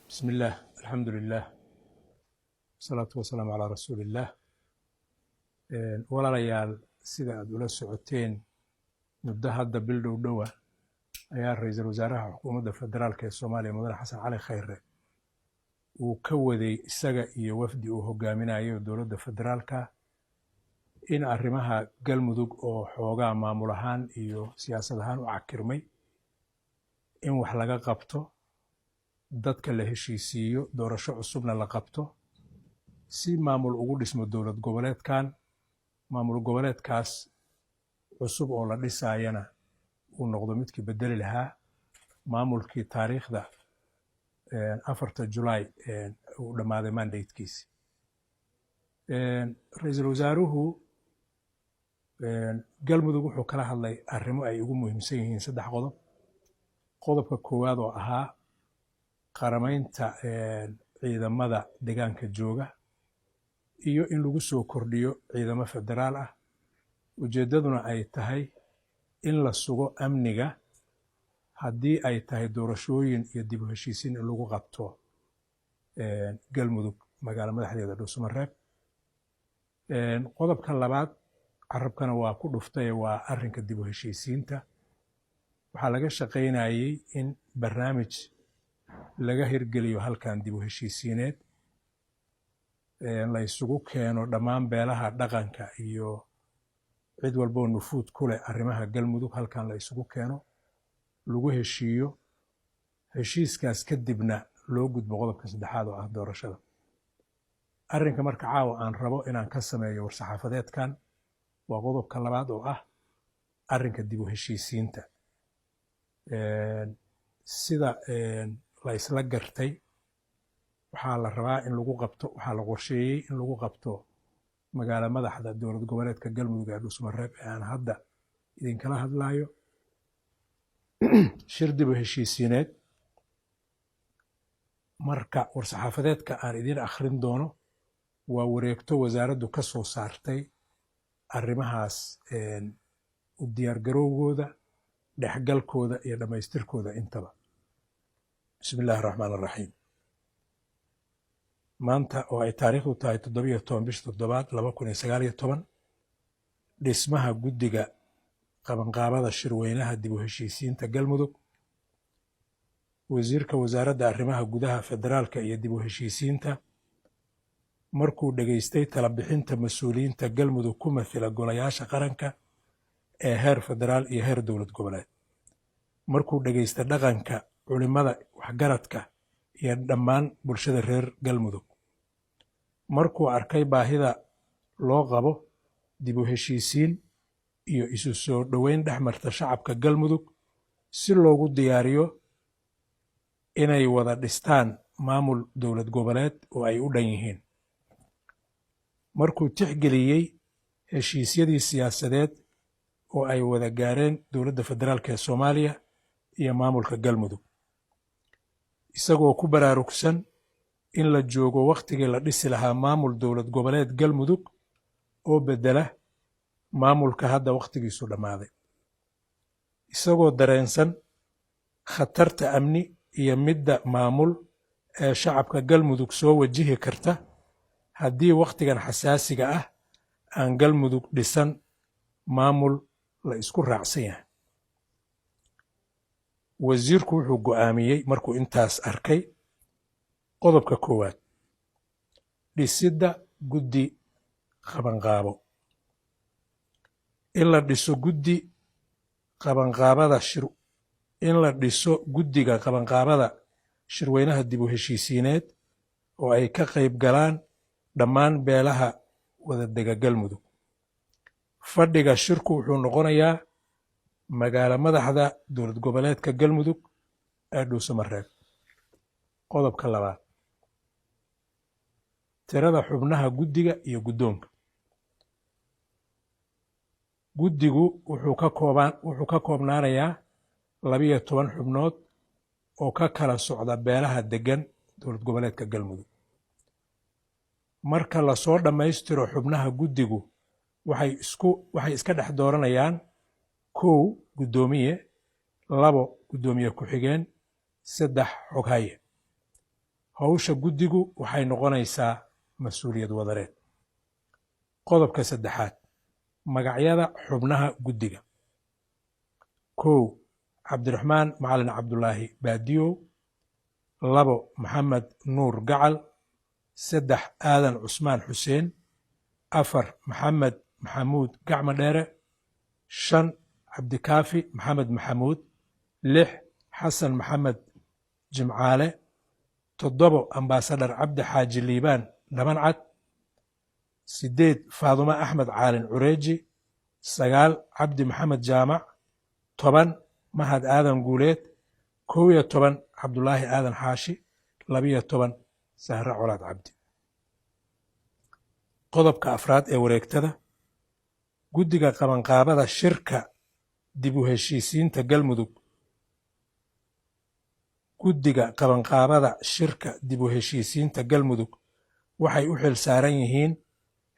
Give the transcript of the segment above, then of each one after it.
Bismi illaah, alxamdu lilah, wasalaatu wasalaamu calaa rasuuli illaah. Walaalayaal, sida aad ula socoteen, muddo hadda bil dhow dhowa ayaa Ra-iisul Wasaaraha Xukuumadda Federaalka ee Soomaaliya, Mudane Xasan Cali Khayre, uu ka waday isaga iyo wafdi uu hogaaminayo dowladda federaalka in arrimaha Galmudug oo xoogaa maamul ahaan iyo siyaasad ahaan u cakirmay in wax laga qabto, dadka la heshiisiiyo, doorasho cusubna la qabto si maamul ugu dhismo dowlad goboleedkan. Maamul goboleedkaas cusub oo la dhisaayana uu noqdo midkii bedeli lahaa maamulkii taariikhda 4-ta Julaay uu dhammaaday mandatekiisi. Ra-iisul wasaaruhu Galmudug wuxuu kala hadlay arrimo ay ugu muhiimsan yihiin saddex qodob. Qodobka koowaad oo ahaa qaramaynta ciidamada deegaanka jooga iyo in lagu soo kordhiyo ciidamo federaal ah, ujeeddaduna ay tahay in la sugo amniga haddii ay tahay doorashooyin iyo dib u heshiisiin in lagu qabto Galmudug, magaalo madaxdeeda Dhuusamareeb. Qodobka labaad carabkana waa ku dhuftay, waa arrinka dib u heshiisiinta. Waxaa laga shaqaynayey in barnaamij laga hirgeliyo halkan dib u heshiisiineed, la isugu keeno dhammaan beelaha dhaqanka iyo cid walboo nufuud ku leh arrimaha Galmudug, halkan la isugu keeno, lagu heshiiyo. Heshiiskaas kadibna loo gudbo qodobka saddexaad oo ah doorashada. Arrinka marka caawa aan rabo inaan ka sameeyo war-saxaafadeedkan waa qodobka labaad oo ah arrinka dib u heshiisiinta. Sida la isla gartay, waxaa la rabaa in lagu qabto, waxaa la qorsheeyey in lagu qabto magaalo madaxda dowlad goboleedka Galmudug ee Dhuusmareeb ee aan hadda idinkala hadlayo shir dib u heshiisiineed. Marka war-saxaafadeedka aan idiin akhrin doono waa wareegto wasaaraddu ka soo saartay arrimahaas, u diyaargarowgooda, dhexgalkooda iyo dhammaystirkooda intaba. Bismi illaahi araxmaan araxiim. Maanta oo ay taariikhdu tahay 17 bisha toddobaad 2019, dhismaha guddiga qabanqaabada shirweynaha dib u heshiisiinta Galmudug. Wasiirka Wasaaradda Arrimaha Gudaha, Federaalka iyo Dib u Heshiisiinta markuu dhegaystay talabixinta mas-uuliyiinta Galmudug ku mathila golayaasha qaranka ee heer federaal iyo heer dowlad goboleed, markuu dhegaystay dhaqanka, culimada, waxgaradka iyo dhammaan bulshada reer Galmudug, markuu arkay baahida loo qabo dib u heshiisiin iyo isu soo dhoweyn dhex marta shacabka Galmudug si loogu diyaariyo inay wada dhistaan maamul dowlad goboleed oo ay u dhan yihiin, markuu tixgeliyey heshiisyadii siyaasadeed oo ay wada gaareen dowladda federaalka ee Soomaaliya iyo maamulka Galmudug, isagoo ku baraarugsan in la joogo wakhtigii la dhisi lahaa maamul dowlad goboleed Galmudug oo beddela maamulka hadda wakhtigiisu dhammaaday, isagoo dareensan khatarta amni iyo midda maamul ee shacabka Galmudug soo wajihi karta haddii wakhtigan xasaasiga ah aan Galmudug dhisan maamul la isku raacsan yahay. Wasiirku wuxuu go'aamiyey markuu intaas arkay: qodobka koowaad, dhisidda guddi qabanqaabo. In la dhiso guddi qabanqaabada shir, in la dhiso guddiga qabanqaabada shirweynaha dib u heshiisiineed oo ay ka qayb galaan dhammaan beelaha wada dega Galmudug. Fadhiga shirku wuxuu noqonayaa magaalo madaxda dowlad goboleedka Galmudug ee Dhuusamareeb. Qodobka labaad, tirada xubnaha guddiga iyo guddoonka. Guddigu wuxuu ka koobnaanayaa 12 xubnood oo ka kala socda beelaha deggan dowlad goboleedka Galmudug. Marka lasoo dhammaystiro xubnaha guddigu, waxay iska dhex dooranayaan: kow, guddoomiye; labo, guddoomiye ku-xigeen; saddex, xoghaye. Howsha guddigu waxay noqonaysaa mas-uuliyad wadareed. Qodobka saddexaad, magacyada xubnaha guddiga. 1, Cabdiraxmaan Macalin Cabdulaahi Baadiyow. 2, Maxamed Nuur Gacal. 3, Aadan Cusmaan Xuseen. 4, Maxamed Maxamuud Gacmo Dheere. 5, Cabdikaafi Maxamed Maxamuud. 6, Xasan Maxamed Jimcaale. 7, Ambaasadhar Cabdi Xaaji Liibaan Dhabancad. 8, Faadumo Axmed Caalin Cureeji. 9, Cabdi Maxamed Jaamac. 10, Mahad Aadan Guuleed. 11, Cabdulaahi Aadan Xaashi. 12, Sahre Colaad Cabdi. Qodobka afraad ee wareegtada: guddiga qabanqaabada shirka dib u heshiisiinta Galmudug. Guddiga qabanqaabada shirka dib u heshiisiinta Galmudug waxay u xil saaran yihiin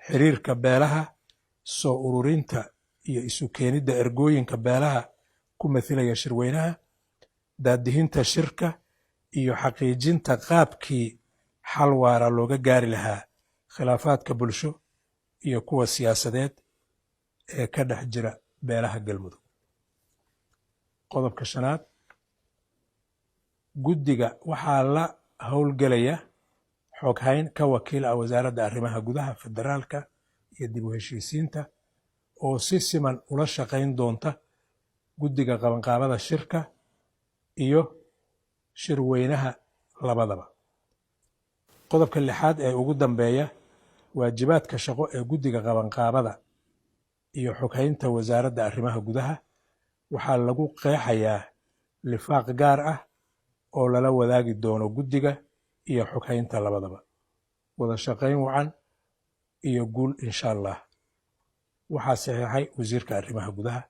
xiriirka beelaha, soo ururinta iyo isu keenidda ergooyinka beelaha ku mathilaya shirweynaha, daadihinta shirka iyo xaqiijinta qaabkii xal waara looga gaari lahaa khilaafaadka bulsho iyo kuwa siyaasadeed ee ka dhex jira beelaha Galmudug. Qodobka shanaad: guddiga waxaa la howlgelaya xoghayn ka wakiil ah Wasaaradda Arrimaha Gudaha, Federaalka iyo dib u heshiisiinta oo si siman ula shaqayn doonta guddiga qabanqaabada shirka iyo shirweynaha labadaba. Qodobka lixaad ee ugu dambeeya: waajibaadka shaqo ee guddiga qabanqaabada iyo xoghaynta Wasaaradda Arrimaha Gudaha waxaa lagu qeexayaa lifaaq gaar ah oo lala wadaagi doono guddiga iyo xoghaynta labadaba. Wada shaqayn wacan iyo guul, insha Allah. Waxaa saxiixay Wasiirka Arrimaha Gudaha,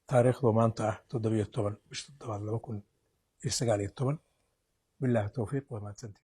taariikhdu maanta ah 17 bisha toddobaad 2019. Billahi towfiiq, waa mahadsantii.